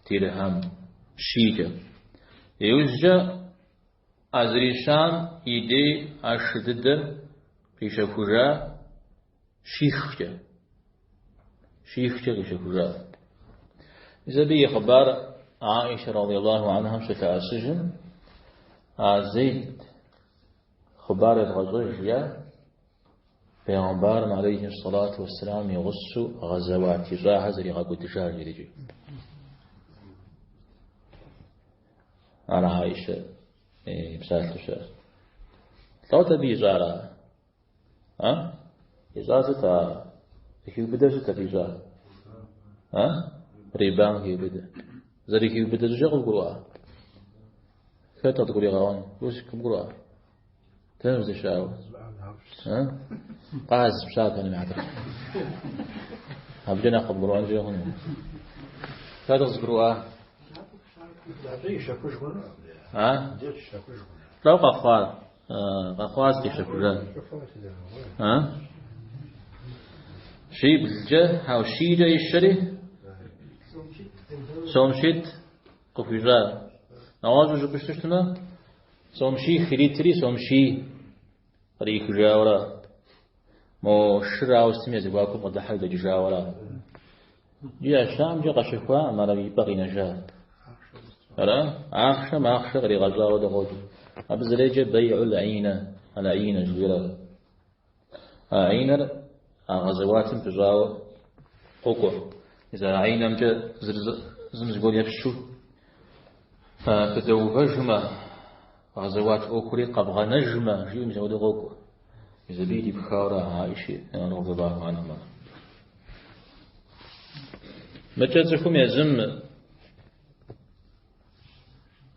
дирхьэм щийкӏэ. Иужькӏэ а зрищам и дей а шы дыдэр къищэхужа щихкӏэ. Щихкӏэ къищэхужа. Мис абы и хъыбар Аишэ радиаллаху анхам щылъэӏэсыжым, а Зейд Хъыбар евгъэщӏэж, жиӏа Бегъымбарым алейхи сэлату уэсселам и гъусэу гъэзэуат ищӏахэр зэригъэкӏуэдыжар жерикӏи. Ар Аишэ и псалъэу щыӏэщ. Лӏот абы ищӏар а? А? Ищӏар сыт а? Зыхиубыдэр сыт абы ищӏар? А? Рибам хиубыдэ. Зэрыхиубыдэ щӏыкӏэ къывгурыӏуа? Хэт къыдгуригъэӏуэн? Русик къыбгурыӏуа? Дэнэ уздэщыӏауэ? Къаз пщапэ нэмыхьэтыр. Абыкӏэ нэхъ къыбгурыӏуэнкӏэ хъуну. Хэт къызгурыӏуа? А? Лӏо къэхъуар? Къэхъуар сыт къищэхужа? А? Щиблкӏэ, хьэу, щийкӏэ ищэри? Сом щитӏ къыхуищӏа. Нэгъуэщӏу жыпӏэу щытмэ, сом щих иритри, сом щий кърихыжауэра. Мо шыр ауэ сытми я зэхуакум къыдыхьэри дэкӏыжауэра. Иджы ящамкӏэ къэщэхуакъым, ар абы и пӏэ къинэжа. Ара? Ахъшэм ахъшэ къригъэщӏауэ дыгъуэкӏ. Абы зэреджэ бейӏул гӏинэ, аль-гӏинэ жыхуиӏэр. А гӏинэр а гъэзэуатым пыщӏауэ къокӏуэ. Мис а гӏинэмкӏэ зым зыгуэр епщу фыдэувэжмэ, гъэзэуат ӏуэхури къэбгъэнэжмэ, жиӏэу мис апхуэдэу къокӏуэ. Мис абы ирипхауэра Аиши радиаллаху анхьа. Мыкӏэ цӏыхум езым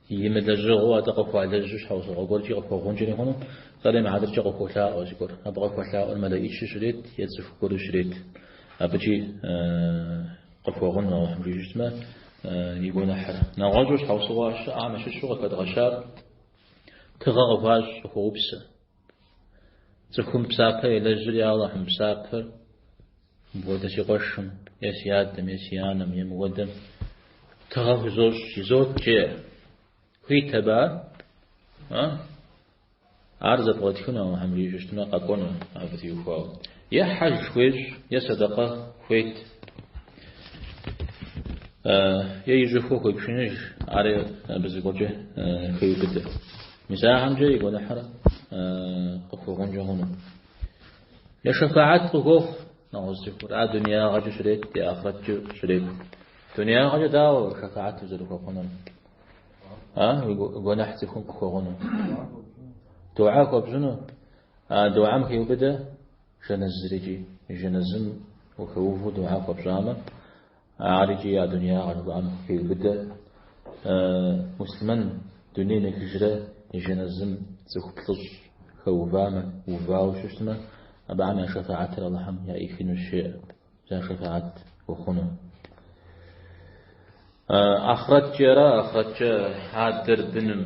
имылэжьыгъэу атӏэ къыхуалэжьу щхьэусыгъуэ гуэркӏи къыхуэгъункӏэри хъуну, псалъэм и хьэтыркӏэ къыхуолъаӏуэ зыгуэр. Абы къыхуэлъаӏуэр мэлэӏичу щрет е цӏыху гуэру щрет. Абыкӏи. къыхуэгъуну Алыхьым жиӏэу щытмэ, и гуэныхьыр. Нэгъуэщӏу щхьэусыгъуэ щыӏэм ящыщу къыхэдгъэщар тыгъэ къыхуащӏ, къыхуэупсэ. Цӏыхум псапэ елэжьыр, я Алыхьым псапэр мыпхуэдэ си къуэшым, е си адэм, е си анэм, е мыхуэдэм тыгъэ хузощӏ, изот, жеӏэ. Хуит абы ар? А? Ар зэпкърытхыну Алыхьым жиӏэу щытмэ, къэкӏуэну абы теухуауэ. Е хьэж хуещӏ, е сэдэкъэ хует. Е и щӏыхуэ хуепшыныж, ар абы зыгуэркӏэ хеубыдэ. Мис ахэмкӏэ и гуэныхьыр къыхуэгъункӏэ хъуну. Е шэфаат къыхуохъу нэгъуэщӏ цӏыхур, ар дунеягъэкӏэ щрет, е ахърэткӏэ щрет. Дунеягъэкӏэ дауэ шэфаат узэрыхуэхъунур? А, уи гуэныхь цӏыхум къыхуэгъуну. Дугьэ хуэпщӏыну. А дугьэм хеубыдэ жэнэзыр икӏи. Жэнэзым ухэуву дугьэ хуэпщӏамэ, ар икӏи а дунеягъэ жыхуаӏэм хеубыдэ. Муслъымэн дунейм ехыжрэ и жэнэзым цӏыху плӏыщӏ хэувамэ, увауэ щыщтмэ, абыхэм я шэфаатыр Алыхьым яӏихынущ, жеӏэ. Я шэфаат хуэхъуну. Ахърэткӏэ ара, ахърэткӏэ адэр быным,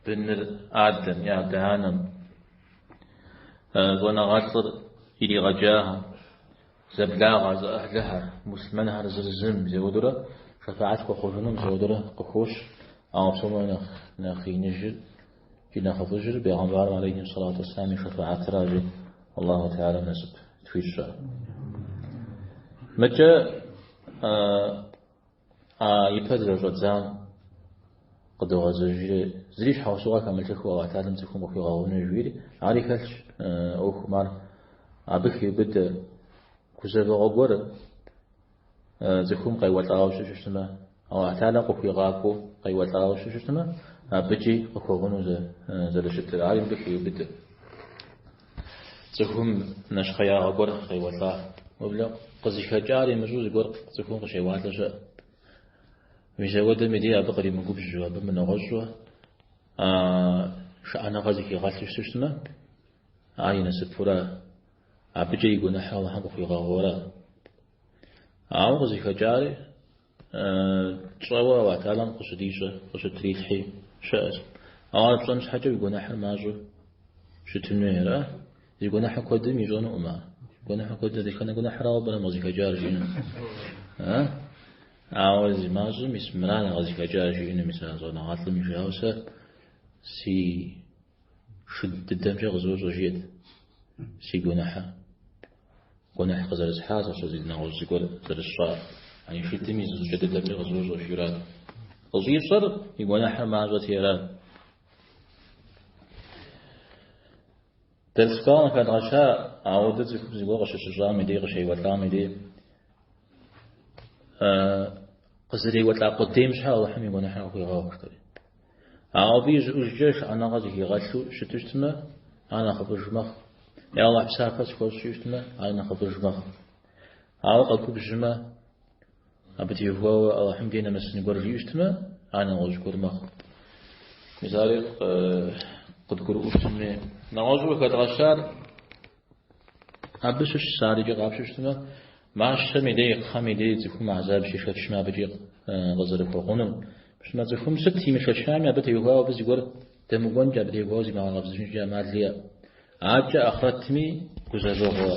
быныр адэм е адэ-анэм, щӏэныгъэлӏыр иригъэджахэм, зэблагъэ, зэӏыхьлыхэр, муслъымэнхэр зыр зым зэуэдурэ шэфаат хуэхъужыну зэуэдурэ къыхощ, ауэ псомэ нэхъ иныжыр икӏи нэхъыфӏыжыр бегъымбарым алейхи сэлату уэсселам и шэфаатыращи, Аллаху Теалэм насып тхуищӏ. Мыкӏэ а ипэ зэрыщӏэдзам къыдогъэзэжри, зыри щхьэусыгъуэ хэмылъыхыу Аллаху Теалэм цӏыхум къыхуигъэгъуну жиӏэри, ари хэлъщ ӏуэхум ар. Абы хеубыдэ гузэвэгъуэ гуэр цӏыхум къеуэлӏауэ щыщытмэ, Аллаху Теалэм къыхуигъакӏуэу къеуэлӏауэ щыщытмэ, абыкӏи къыхуэгъуну зэрыщытыр, ари мыбы хеубыдэ. Цӏыхум нэщхъеягъэ гуэр къеуэлӏа. Уеблэ къызыхэкӏар имыщӏэу зыгуэр цӏыхум къыщеуалӏэ щыӏэ. Мис ауэдэм и дей абы къримыгубжьу, абы мынэгъуэщӏу шыӏэныгъэ зыхигъэлъу щытмэ, ар и насыпура, абыкӏэ и гуэныхьыр Алыхьым къыхуигъэгъура. Ауэ къызыхэкӏари тщӏэуэ Алыхь Тэхьэлам къыщыдищӏэ, къыщытрилъхьи щыӏэщ. Ауэ ар пщӏэн щхьэкӏэ уи гуэныхьыр мащӏэу щытын хуейр, ара? Зи гуэныхьыр куэдым ищӏэнукъым ар. Гуэныхьыр куэдым дэтхэнэ гуэныхьырауэ пӏэрэ мы къызыхэкӏар жиӏэну. А? Ауэ зи мащӏэм мис мыра къызыхэкӏар жиӏэну, мис а щӏэныгъэлӏым жиӏауэ сэ си шыд дыдэмкӏэ къызощӏэ жиӏэт си гуэныхьыр. Гуэныхь къызэрысхьар, сэ щӏэзи нэгъуэщӏ зыгуэр зэрысщӏар. А и шыдым и зыщӏыкӏэ дыдэмкӏэ къызощӏэ жиӏэрат. Къыщӏищӏэр и гуэныхьыр мащӏэти арат. Дэрс кӏуам къыхэдгъэща, ауэдэ цӏыхум зыгуэр къыщыщыщӏам и дей, къыщеуэлӏам и дей, къызэреуэлӏа къудейм щхьэ Алыхьым и гуэныхьыр къыхуигъэгъу жытӏэри. Ауэ абы ищӏыӏужкӏэ шыӏэныгъэ зыхигъэлъу щыту щытмэ, ар нэхъыфӏыж мэхъу. Я Алыхь псапэ схуэщӏ жиӏэу щытмэ, ар нэхъыфӏыж мэхъу. Ауэ къэгубжьмэ, абы теухуауэ Алыхьым дей нэмысын гуэр жиӏэу щытмэ, ар нэгъуэщӏ гуэр мэхъу. Мис ари къыдгурыӏуэу щытын хуей. Нэгъуэщӏу къыхэдгъэщар абы щыщщ ар икӏи къапщтэу щытмэ, мащэм и дей, кхъэм и дей цӏыхум гӏэзаб щишэчмэ абыкӏи къызэрыхуэгъунур. Пщымэ цӏыхум сыт имышэчами, абы теухуауэ абы зыгуэр дэмыкӏуэнкӏэ, абы теухуауэ зимыгъэкъэбзэжынкӏэ ӏэмал иӏэ. Адэкӏэ ахърэтми гузэвэгъуэ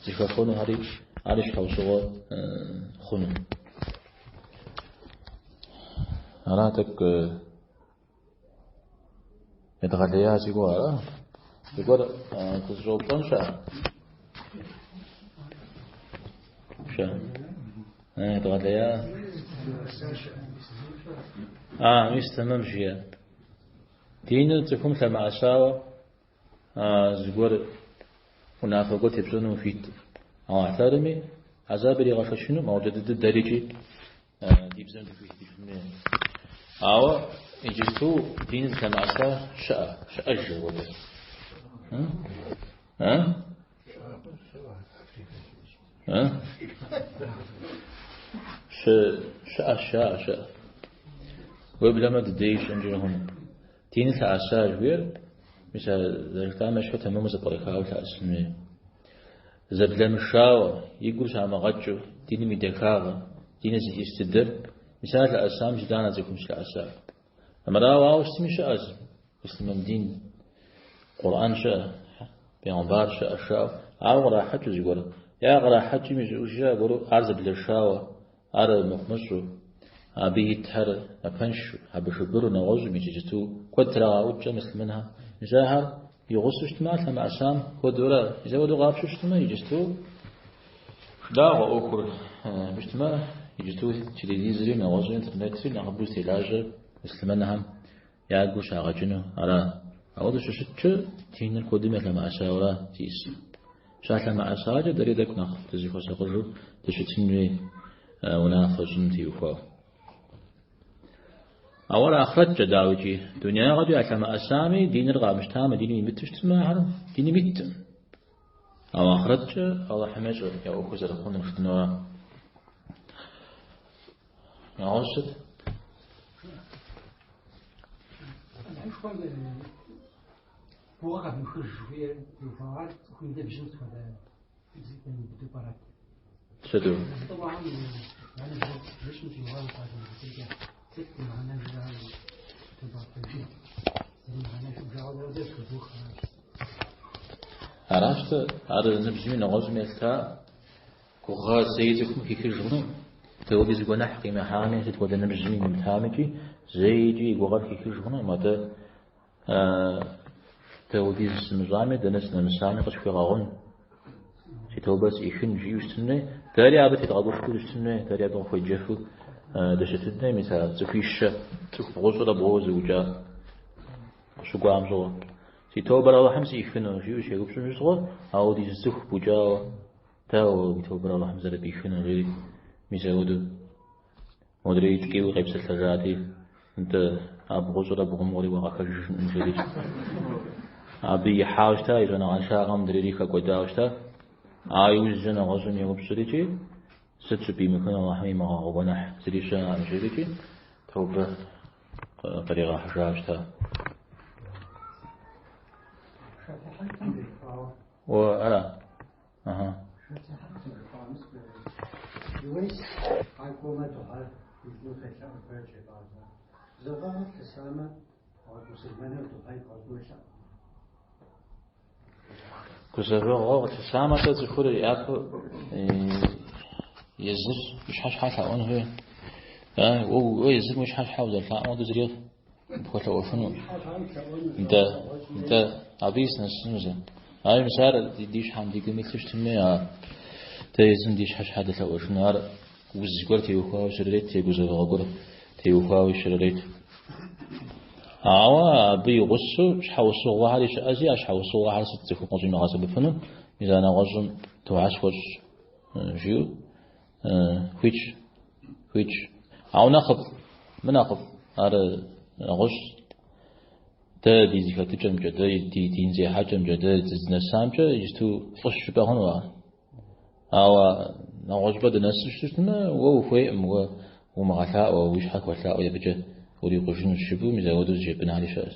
зыхэхуэнухэри ари щхьэусыгъуэ хъуну. Ара тӏэкӏу едгъэлея си гугъэ, ара? Зыгуэр къызыщӏэупщӏэн щыӏэ? Щыӏэ. Едгъэлея. А, мис тэмэм жиӏэ. Диныр цӏыхум лъэмыӏэсауэ зыгуэр унафэ гуэр тепщӏэну ухуит. Алыхь Тэхьэлами гӏэзаб иригъэшэчынукъым, ауэдэ дыдэ дэрикӏи ди бзэм дыхуитыжын. Ауэ иджыпсту диныр зылъэмыӏэса щыӏэ, щыӏэж ауэдэ. А? А? Щыӏэ, щыӏэ, щыӏэ. Уеблэмэ дыдеи щыӏэнкӏэ хъуну. Диныр лъэӏэса жыхуиӏэр, мис а зэрыжытӏам ещхьу тэмэму зэпкърыхауэ лъэӏэсын хуей. Зэблэмышауэ, и гур щамыгъэкӏыу, диным и дахагъэ, Диныр зиӏис дыдэр, мис ар лъэӏэсам итӏанэ цӏыхум щылъэӏэсар. Армырауэ ауэ сытми щыӏэщ муслъымэн дин, Къурӏэн щыӏэ, бегъымбар щыӏэ жаӏэу, ауэ кърахьэкӏыу зыгуэр. Я кърахьэкӏым ищӏыӏужкӏэ аргуэру ар зэблэшауэ, ар мыхъумыщӏу, абы итхэр напэншэу, хьэбыршыбыру, нэгъуэщӏым иджыпсту куэд трагъэӏукӏэ муслъымэнхэм. Мис ахэр и гъусэу щытмэ, ар лъэмыӏэсам хуэдэурэ, мис апхуэдэу къапщтэу щытмэ, иджыпсту шынагъуэ ӏуэхур щытмэ, иджыпсту телевизори, нэгъуэщӏи, интернетри нэхъыбэу зытелажьэр муслъымэнхэм я гур щагъэкӏыну ара. Ауэдэу щыщыткӏэ диныр куэдым ялъэмыӏэсауэра зиӏысыр. Щалъэмыӏэсакӏэ дэри тӏэкӏу нэхъ дызыхуэсакъыжу дыщытын хуей унафэ щӏыным теухуауэ. Ауэ ар ахърэткӏэ, дауикӏи, дунеягъэкӏэ ялъэмыӏэсами, диныр къамыщтамэ, диным имыту щытмэ, ахэр диным иткъым. Ауэ ахърэткӏэ Алыхьым ещӏэ я ӏуэхур зэрыхъунур жытӏэнура. Нэгъуэщӏ сыт? Алыхьышхуэм гугъэ къэвмыхыж жыхуиӏэр теухуауэ ар цӏыхум и ныбжьым сыт хуэдэ къриубыдэу пӏэрэт? Сыту? Лӏыуэхэм я ныбжьыр бжыщӏым щӏигъуам къазэрыгуэкӏыкӏэ сыт и мыхьэнэжыр ар тебгъэпэжын? Зэримыхьэнэжыр жагъуэ зэрыдэ схуэдух аращ. Аращ-тӏэ, ар ныбжьми нэгъуэщӏым елъыта гугъэ зэи цӏыхум хихыж хъуну. Дауэдиз гуэныхь къимыхьами, сыт хуэдэ ныбжьми имытамикӏи, зэикӏи и гугъэр хихыж хъунукъым, атӏэ дауэдиз сымыщӏами, дэнэ сынэмысами къысхуигъэгъун, си тобэр сӏихын жиӏэу щытын хуей. Дэри абы тедгъэгушхуэу дыщытын хуей, дэри абы къыхуеджэфу дыщытын хуей, мис а цӏыхуищэ, цӏыху бгъущӏрэ бгъу зыукӏа къыщыкӏуам щыгъуэ. Си тобэр Алыхьым сӏихыну жиӏэу щеупщӏым щыгъуэ, ауэдиз цӏыху букӏауэ, дауэ уи тобэр Алыхьым зэрыпӏихынур, жери, мис ауэдэу. Модрей ткӏийуэ къепсэлъэжати, нтӏэ, а бгъущӏрэ бгъум уэри уакъыхэжыжынкъым, жери. Абы ихьауэ щыта, и щӏэныгъэншагъэм мыдрейри хэкӏуэдауэ щыта. Ауэ иужькӏэ нэгъуэщӏым еупщӏрикӏи, сыт щӏыпӏимыхыну Алыхьым имыгъэгъу гуэныхь зыри щыӏэкъым, жерикӏи, тобэ къригъэхьыжауэ щыта. О, ара? Ага. Иуэйс къакӏуэмэ дыгъэ хуищӏыну къелъэӏу жепӏащ. Гузэвэгъуэ лъысамэ, муслъымэныр дыгъэ ибгъэщӏыну елъэӏу. Гузэвэгъуэ къылъысамэ, сэ цӏыхур япэу езыр и щхьэ щхьэ лъэӏуэн хуей. Уэ езым уи щхьэ щхьэ узэлъаӏуэм хуэдэу зыри пхуэлъэӏуэфыну. Нтӏэ, нтӏэ, абы сынэсыну сэ. Ауэ мис ар ди щхьэм ди гум илъу щытми, а дэ езым ди щхьэ щхьэ дылъэӏуэжыну. Ар уз гуэр теухуауэ щрырет, е гузэвэгъуэ гуэр теухуауэ щрырет. Ауэ абы и гъусэу щхьэусыгъуэхэри щыӏэщи, а щхьэусыгъуэхэр сыт цӏыхум къыщӏимыгъэсэбэпыну, мис а нэгъуэщӏым дугьэ схуэщӏ жиӏэу хуитщ, хуитщ. Ауэ нэхъыфӏ, мынэхъыфӏ, ар нэгъуэщӏ. Дэ ди зэхэтыкӏэмкӏэ, дэ ди дин зехьэкӏэмкӏэ, дэ дыздынэсамкӏэ иджысту фӏыщ жыпӏэ хъуну ар. Ауэ нэгъуэщӏыпӏэ дынэсу щытмэ, уэ ухуейкъым, уэ умыгъэлъаӏуэ, уи щхьэ хуэлъаӏуэ абыкӏэ урикъужынущ жыпӏэу, мис апхуэдэу зыжепӏэнхэри щыӏэщ.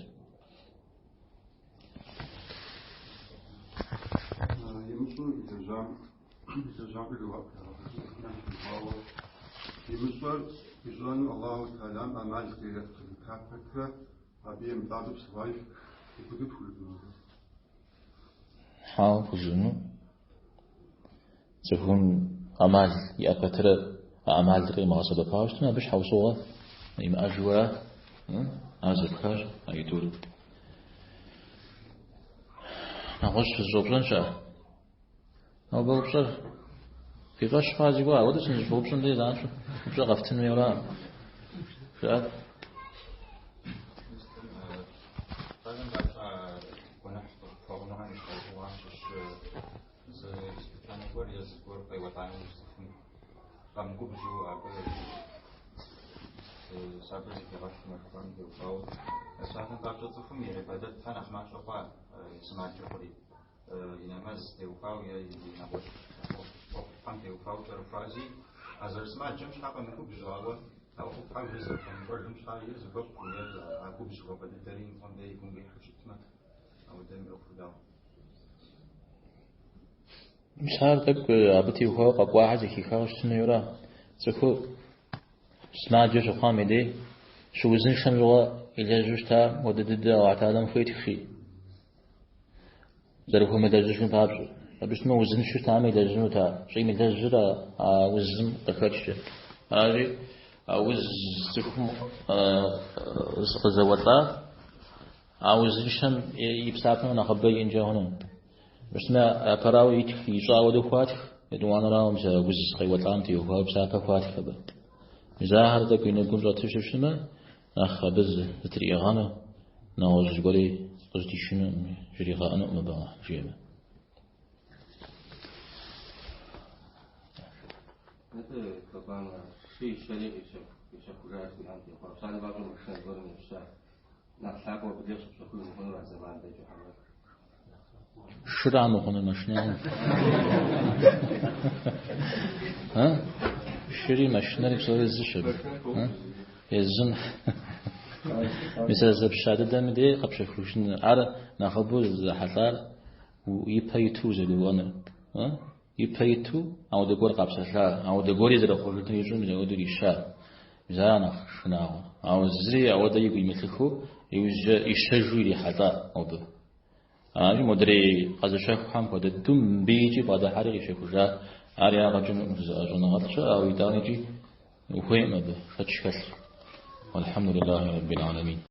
Имыщӏэу илэжьам илэжьам жэуап ягъэхьэзырауэ имыщӏэр ищӏэну Аллаху Тэхьэлам ӏэмал кърита пэтрэ абы емылӏалӏэу псэуащ, апхуэдэу пхужыӏэну? Хьэуэ, пхужыӏэну. Цӏыхум ӏэмал иӏэ пэтрэ а ӏэмалыр къимыгъэсэбэпауэ щытмэ, абы щхьэусыгъуэ имыӏэжу ара? Ар зэпхащ а итӏур. Нэгъуэщӏ фызыщӏэупщӏэн щыӏэ? Нобэ упщӏэр фи фӏэщ хъуа зыгуэр, ауэдэу сыныщӏэупщӏэм дей занщӏэу упщӏэ къэфтыну ара? Жыӏэ. Зы испытание гуэр е зыгуэр къеуэлӏа иужь цӏыхум къэмыгубжьу абы сабыр зыхигъэлъмэ жыхуаӏэм теухуауэ. Псалъэм папщӏэ цӏыхум и гьибадэтхэр нэхъ мащӏэ хъуа сымаджэ хъури, и нэмэз теухуауэ е и нэгъуэщӏ ӏуэхухэм теухуауэ кӏэрыхуази, а зэрысымаджэм щхьэ къэмыгубжьу, ауэ а ӏуэхуфӏхэм иджы зэрыхуэмыкӏуэжым щхьэ е зыгуэпу е а губжь жыхуэпӏэ дыдэри иныкъуэм дей и гум къихьу щытмэ, ауэдэм и ӏуэхур дауэ? Мис ар тӏэкӏу абы теухуауэ къэкӏуахэр зэхихауэ щытын хуейуэра. Цӏыхур сымаджэ щыхъуам и дей, щыузыншэм щыгъуэ илэжьу щытам хуэдэ дыдэ Аллахь Тэхьэлам хуетх жи. Зэрыхуэмылэжьыжым папщӏэ. Абы щытмэ узыншэу щытамэ илэжьынут ар. Щӏимылэжьыр а узым къыхэкӏкӏэ. Аращи, а уз цӏыхум къызэуэлӏар, а узыншэм и псапэм нэхъыбэ иӏэнкӏэ хъуну. Щытмэ, япэрауэ итх, ищӏа хуэдэу хуатх, етӏуанэрауэ мис а уз къеуэлӏам теухуауэ псапэ хуатх абы. Мис ахэр тӏэкӏу и нэгум щӏэту щытмэ, нэхъ абы зытриӏыгъэну, нэгъуэщӏ зыгуэри къыздишыну жригъэӏэнукъым абы жиӏэмэ. Нтӏэ, бабамэ, шы ищэри къищэхужащ жиӏам теухуауэ. Псалъэм папщӏэ машинэ зыгуэрым еща. Нэхъ лъапӏэу абы деж щыпщэхуж мыхъунур а зэман дэкӏыу хьэмэрэ? Шыра мыхъуну машинэм? Шыри машинэри псори зыщ абы. Езым мис а зэпща дыдэм дей къэпщэхужын ар нэхъыбэу зэхьэлӏар ипэ иту узэгурыӏуэныр. Ипэ иту ауэдэ гуэр къапсэлъа, ауэдэ гуэри зэрыхъужынур ищӏэу мис ауэдэу ища. Мис ара нэхъ шынагъуэр. Ауэ зыри ауэдэ игу имылъыхыу иужькӏэ ищэжу ирихьэлӏа абы. Аращи, модрей къэзыщэхухэм хуэдэ дыдэу мыбы икӏи бгъэдыхьэри къищэхужа, ар ягъэ кӏынукъым жызыӏэ щӏэныгъэлӏ щыӏэ, ауэ итӏанэ икӏи ухуейкъым абы, шэч хэлъ. Алхьэмдулиллахи раббил аламин.